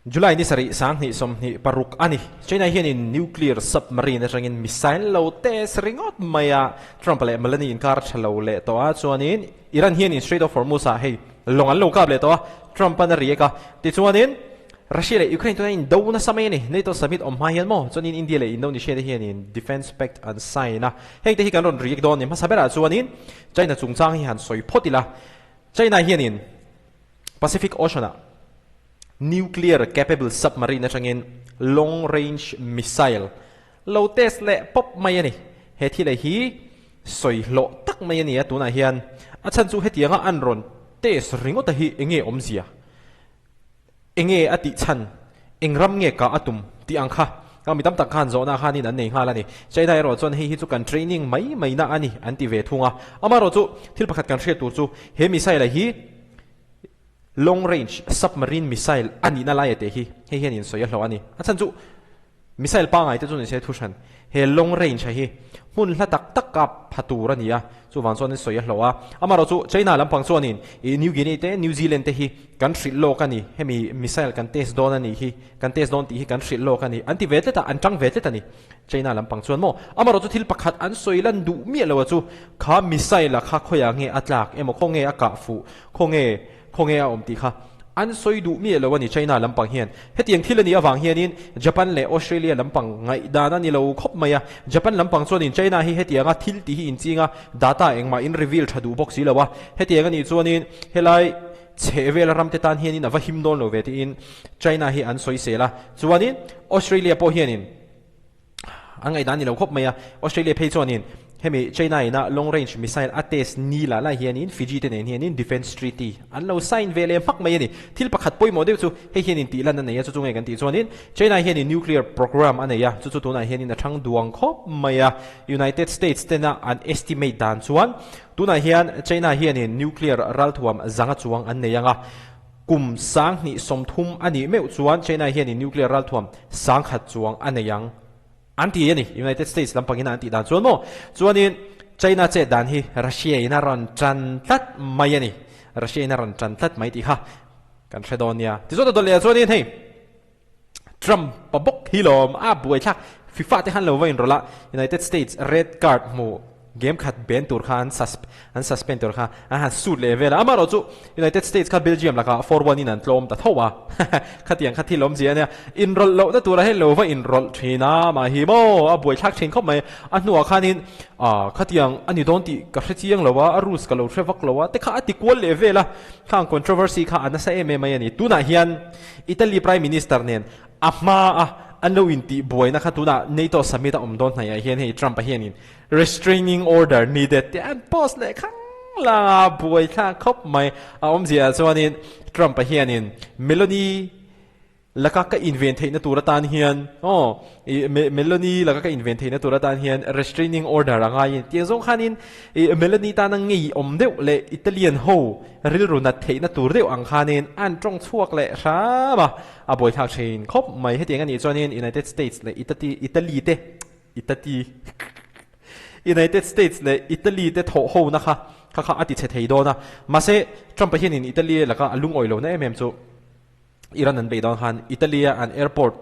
July ni sarih 2026 a ni. China hianin nuclear submarine atangin missile lo test ringawt mai a, Trump leh Meloni inkar tha lo leh tawh a, chuanin Iran hianin Strait of Hormuz ah hei lawng an lo kap leh tawh a, Trump an a riak a, tichuanin Russia leh Ukraine tuna in do nasa mai a ni. NATO summit awm hma hian maw chuanin India leh Indonesia te hianin defence pact an sign a, heng te hi kan rawn riak dawn a ni. Hmasa berah chuanin China chungchang hi han sawi phawt ila, China hianin Pacific Ocean ah Nuclear capable submarine atangin long range missile lo test leh pawp mai a ni. He thil leh hi sawi hlawh tak mai a ni a tunah hian a chhan chu hetianga an rawn test ringawt a hi enge awmzia? Enge a tih chhan? Eng ram nge kah a tum? tih ang kha ka mi tam tak khan zawhna khanin an nei nghal a ni. China erawh chuan hei hi chu kan training mai mai na a ni an ti ve thung a. Amaherawh chu thil pakhat kan hriat tur chu he missile hi Long range submarine missile a nihna laia teh hi hei hian insawi a hlawh a ni. A chhan chu missile pangai te chu ni se thu hran. He long range a hi hmun hla tak tak kap pha tur a ni a, chuvang chuan insawi a hlawh a. Amaherawh chu China lampang chuanin ih New Guinea te New Zealand te hi kan hrilh lawk a ni, hemi missile kan test dawn a nih hi, kan test dawn tih hi kan hrilh lawk a ni an ti ve tlet a, an tang ve tlet a ni. China lampang chuan maw? Amaherawh chu thil pakhat an sawi lan duh miah lo a chu kha missile a kha khawiah nge a tlak emaw khaw nge a kah fuh Khawnge, khawnge a awm tih kha an sawi duh miah lo a ni China lampang hian. Hetiang thil a nih avang hianin Japan leh Australia lampang ngaihdan a ni lo khawp mai a. Japan lampang chuanin China hi hetianga thil tih hi inching a, data engmah in reveal tha duh bawk si lo a. Hetiang a nih chuanin helai chheh vela ramte tan hianin a va him dawn lo ve tiin China hi an sawi sel a. Chuanin Australia pawh hianin. An ngaihdan a ni lo khawp mai a, Australia phei chuanin hemi China ina long range missile a test ni lah lai hianin Fiji te nen hianin defence treaty an lo sign ve leh hmak mai a ni. Thil pakhat pawimawh deuh chu hei hianin tih lan a nei a, chu chu nge kan tih chuanin China hianin nuclear program a nei a, chu chu tunah hianin a thang duang khawp mai a. United States tena an estimate dan chuan tunah hian China hianin nuclear ralthuam zanga chuang an nei ang a, Kum 2030 a nih meuh chuan China hianin nuclear ralthuam 10,000 chuang a nei ang an ti a ni. United States lampangin an tih dan chuan maw? Chuanin China chet dan hi Russia in a rawn tan tlat mai a ni. Russia in a rawn tan tlat mai tih kha kan hre dawn nia. Tichuan a dawt leh ah chuanin hei Trump pa bawk hi lawm a buaithlak FIFA te khan lo va inrawlh a, United States red card hmu game khat ben tur kha an an suspend tur kha an han suit leh vel a, amaherawh chu United States kha Belgium lakah 4-1 in an tlawm ta tho a, khatiang kha thil awmzia a nia, inrawlh lohna tura hei lo va inrawlh thin a mah hi maw a buaithlak thin khawp mai, a hnuah khanin ah khatiang a ni dawn tih ka hre chiang lo a, a rules ka lo hre vak lo a te kha a ti kual leh vel a, khang controversy kha a nasa em em mai a ni, tunah hian Italy Prime Minister nen a hma a an lo intih buaina kha tunah NATO summit a awm dawn hnaih ah hian hei Trump a hianin restraining order needed tih an post leh khang lang a, buai thlak khawp mai. A awmzia ah chuanin Trump a hianin Meloni laka ka inven theihna tur atan hian aw ih Meloni laka ka inven theihna tur atan hian restraining order a ngaiin tiang zawng khanin ih Meloni tana ngeiawm deuh leh Italian ho Rilru nat theihna tur deuh ang khanin an tawng chhuak leh hram a, a buaithlak thin khawp mai. Hetiang a nih chuanin United States leh Itati Italy te Itati United States leh Italy te thawh hona kha kha kha a ti chhe thei dawn a. Mahse, Trump-a hianin Italy laka a lungawi lohna em em chu Iran an beih dawn khan Italy-a an airport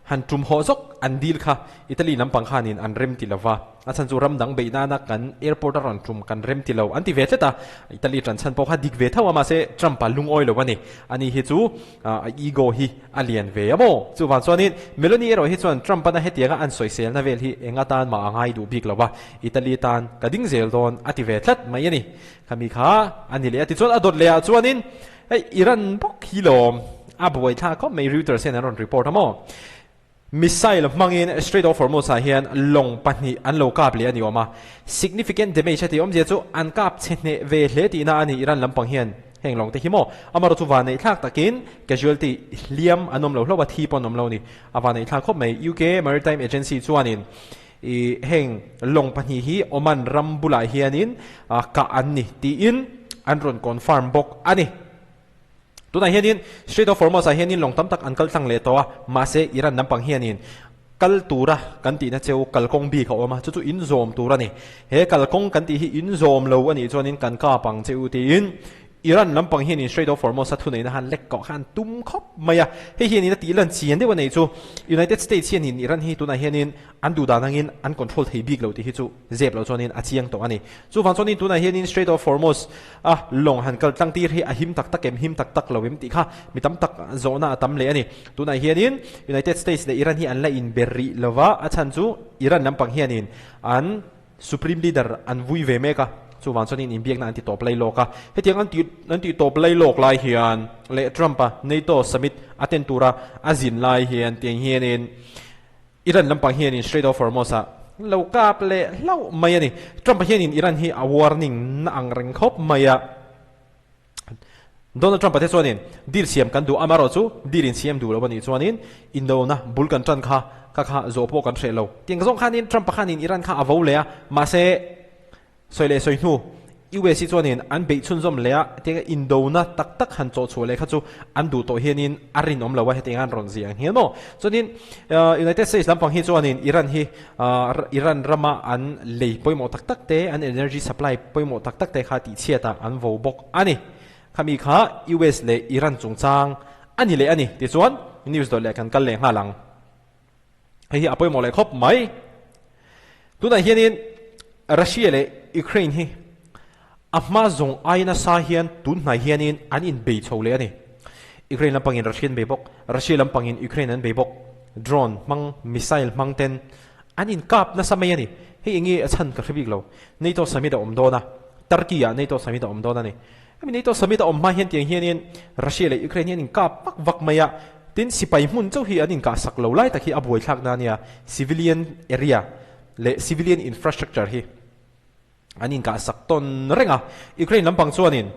han tum hawh zawk an dil kha Italy lampang khanin an rem ti lo va, a chhan chu ram dang beih nana kan airport a rawn tum kan rem ti lo an ti ve tlat a, Italy tan chhan pawh kha dik ve tho a mahse Trump-a lungawi lo a ni, ani hi chu a ego hi a lian ve a maw? Chuvang chuanin Meloni erawh hi chuan Trump-ana hetianga an sawiselna vel hi eng atan mah a ngai duh bik lo va, Italy tan ka ding zel dawn a ti ve tlat mai a ni. Khami kha a ni leh a tichuan a dawt leh ah chuanin Hei Iran bawk hi lawm a buai thla khawp mai Reuters hian an rawn report a maw? Missile hmangin Strait of Hormuz ah hian lawng pahnih an lo kap leh a ni awm a, significant damage a tih awmzia chu an kap chhe hneh ve hle tihna a ni Iran lampang hian heng lawng te hi maw? Amaherawh chu vanneih thlak takin casualty hliam an awm lo hlauh a, thi pawh an awm lo a ni. A vanneih thlak khawp mai UK Maritime Agency chuanin i heng lawng pahnih hi Oman ram bulah hianin kah an ni tiin an rawn confirm bawk a ni. Tunah hianin Strait of Hormuz ah hianin lawng tam tak an kal tlang leh tawh a, mahse Iran lampang hianin kal tura kan tihna cheu kalkawng bik a awm a, chu chu inzawm tur a ni. He kalkawng kan tih hi inzawm lo a nih chuanin kan kap ang che u tiin. Iran lampang hianin Strait of Hormuz a thuneihna han lek kawh kha an tum khawp mai a. Hei hianin a tih lan chian deuh a nei chu United States hianin Iran hi tunah hianin an duh dan angin an control thei bik lo tih hi chu zep loh chuanin a chiang tawh a ni. Chuvang chuanin tunah hianin Strait of Hormuz a lawng han kal tlang tir hi a him tak tak em, him tak tak lo em tih kha mi tam tak zawhna a tam leh a ni. Tunah hianin United States leh Iran hi an la inber rih lo va, a chhan chu Iran lampang hianin an Supreme Leader an vui ve mek a, chuvang chuanin inbiakna an ti tawp lai lawk a. Hetiang an tih an tih tawp lai lawk lai hian leh Trump-a NATO summit a ten tura a zin lai hian tiang hianin Iran lampang hianin Strait of Hormuz-ah lo kap leh hlauh mai a ni. Trump-a hianin Iran hi a warning na ang reng khawp mai a. Donald Trump-a te chuanin deal siam kan duh amarawh chu deal in siam duh lo a nih chuanin indona bul kan tan kha kha kha zawh pawh kan hreh lo. Tiang zawng khanin Trump-a khanin Iran kha a vo leh a, mahse sawi leh sawi hnu US hi chuanin an beih chhunzawm leh a, tianga indona tak tak han chawh chhuah leh kha chu an duh tawh hianin a rinawm lo a, hetiang an rawn ziah ang hian maw. Chuanin United States lampang hi chuanin Iran hi Iran rama an lei pawimawh tak tak te, an energy supply pawimawh tak tak te kha tihchhiatah an vo bawk a ni. Khami kha US leh Iran chungchang a ni leh a ni. Tichuan, news dawt leh kan kal leh nghal ang. Hei hi a pawimawh leh khawp mai. Tunah hianin Russia leh Ukraine hi a hma zawng ai nasa hian tun hnai hianin an inbei chho leh a ni. Ukraine lampangin Russia an bei bawk, Russia lampangin Ukraine an bei bawk. Drone hmang, missile hmang ten an inkap nasa mai a ni. Hei enge a chhan ka hre bik lo. NATO summit a awm dawn a, Turkey ah NATO summit a awm dawn a ni. Hemi NATO summit a awm hma hian tiang hianin Russia leh Ukraine hi an inkap vak vak mai a, tin sipai hmun chauh hi an inkah sak lo lai tak hi a buaithlak na a nia, civilian area leh civilian infrastructure hi. An inkah sak tawn reng a. Ukraine lampang chuanin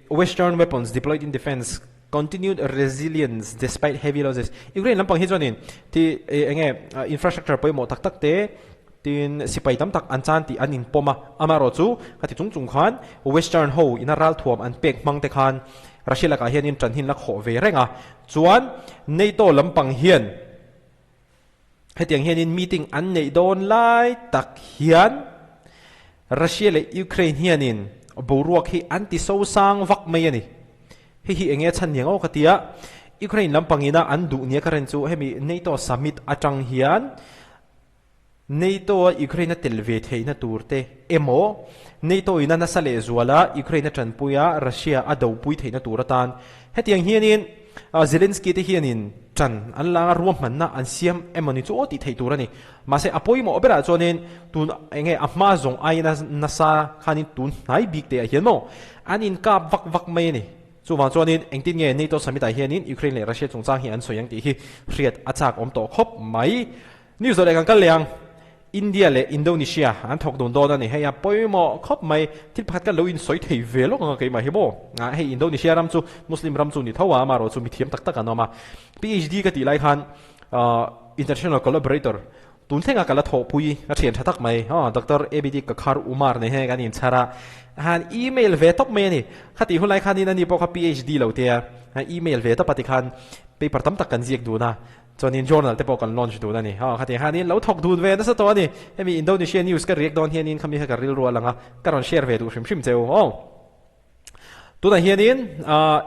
Western weapons deployed in defence continued resilience despite heavy losses. Ukraine lampang hi chuanin ti enge infrastructure pawimawh tak tak te tin sipai tam tak an chan tih an inpawm a. Amaherawh chu khati chung chung khan Western ho ina ralthuam an pek hmang te khan Russia lakah hianin tan hin la khawh ve reng a. Chuan NATO lampang hian Hetiang hianin meeting an neih dawn lai tak hian Russia leh Ukraine hianin boruak hi an ti sosang vak mai a ni. Hei hi enge a chhan niang aw ka ti a, Ukraine lampangina an duh nia ka ren chu hemi NATO summit atang hian NATO a Ukraine a tel ve theihna tur te emaw NATO ina nasa lehzuala Ukraine a tanpui a Russia a dopui theihna tur atan hetiang hianin Zelensky te hianin ṭan an la ruahmanna an siam emawni chu aw tih theih tur a ni. Mahse a pawimawh berah chuanin tun enge a hma zawng aiin a nasa khanin tun hnai bik te ah hian maw an inkap vak vak mai a ni. Chuvang chuanin engtin nge NATO summit ah hianin Ukraine leh Russia chungchang hi an sawi ang tih hi hriat a chak awm tawh khawp mai. News zawh leh kan kal leh ang. India leh Indonesia an thawk dun dawn a ni. Hei a pawimawh khawp mai. Thil pakhat kan lo insawi thei ve lawk ang a keimah hi maw. Hei Indonesia ram chu Muslim ram chu ni tho a, amaherawh chu mithiam tak tak an awm a. PhD ka tih lai khan International Collaborator tun thlenga ka la thawhpui a thian tha tak mai Doctor ABD Kakhar Umar nei hian kan inchhar a. Han email ve tawp mai a ni. Khatih hun lai khanin ani pawh kha PhD lo te a, email ve tawp a tikhan paper tam tak kan ziak dun a. Chuanin journal te pawh kan launch dun a ni. Aw khatiang hianin lo thawk dun ve nasa tawh a ni. Hemi Indonesia news ka react dawn hianin khami kha ka rilru a lang a, ka rawn share ve duh hrim hrim che u. Aw. Tunah hianin ah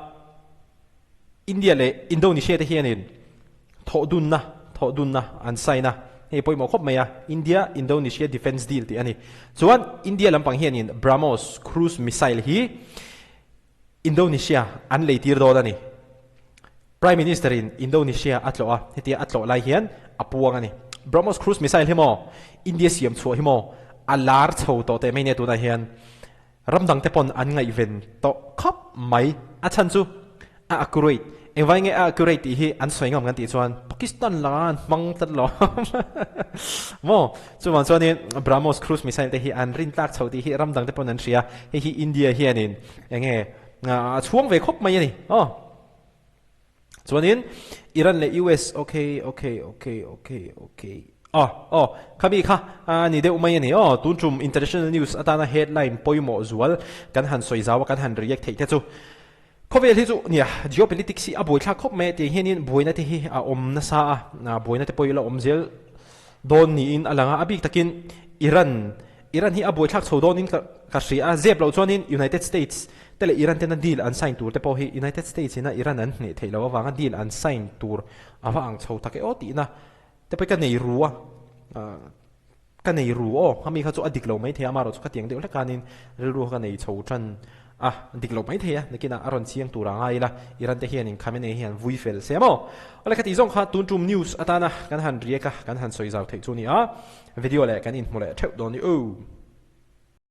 India leh Indonesia te hianin thawh dunna, thawh dunna an sign a. Hei pawimawh khawp mai a, India Indonesia Defence Deal tih a ni. Chuan India lampang hianin BrahMos cruise missile hi Indonesia an leitir dawn a ni. Prime Minister in Indonesia a tlawh a, hetia a tlawh lai hian a puang a ni. BrahMos cruise missile hi maw India siam chhuah hi maw a lar chho tawh teh mai nia tunah hian ram dang te pawn an ngaihven tawh khawp mai. A chhan chu a accurate. Engvai nge a accurate tih hi an sawi ngam kan tih chuan Pakistan laka an hmang tlat lo maw. Chuvang chuanin BrahMos cruise missile te hi an rin tlak chho tih hi ram dang te pawn an hria. Hei hi India hianin enge a chhuang ve khawp mai a ni. Aw. Chuanin Iran leh US okay okay okay okay okay aw aw khami kha a ni deuh mai a ni. Aw tun tum international news atana headline pawimawh zual kan han sawi zau a kan han react theih te chu khawvel hi chu nia geopolitics hi a buaithlak khawp mai a tiang hianin buaina te hi a awm nasa a buaina te pawh ila awm zel dawn niin a lang a a bik takin Iran Iran hi a buaithlak chho dawnin ka. ka hria a, zep loh chuanin United States te leh Iran tena deal an sign tur te pawh hi United States ina Iran an hneh theih loh avanga deal an sign tur a va ang chho tak e aw tihna te pawh hi ka nei ru a, ka nei ru aw, khami kha chu a dik lo maithei a, amaherawhchu khatiang deuh hlek khanin rilru kha ka nei chho tan a, dik lo maithei a, nakinah a rawn chiang tur a ngai ila, Iran te hianin Khamenei hian vui fel se maw? Awle khati zawng kha tun tum news atana kan han riak a, kan han sawi zau theih chu a ni a, video leh kan inhmu leh theuh dawn ni u.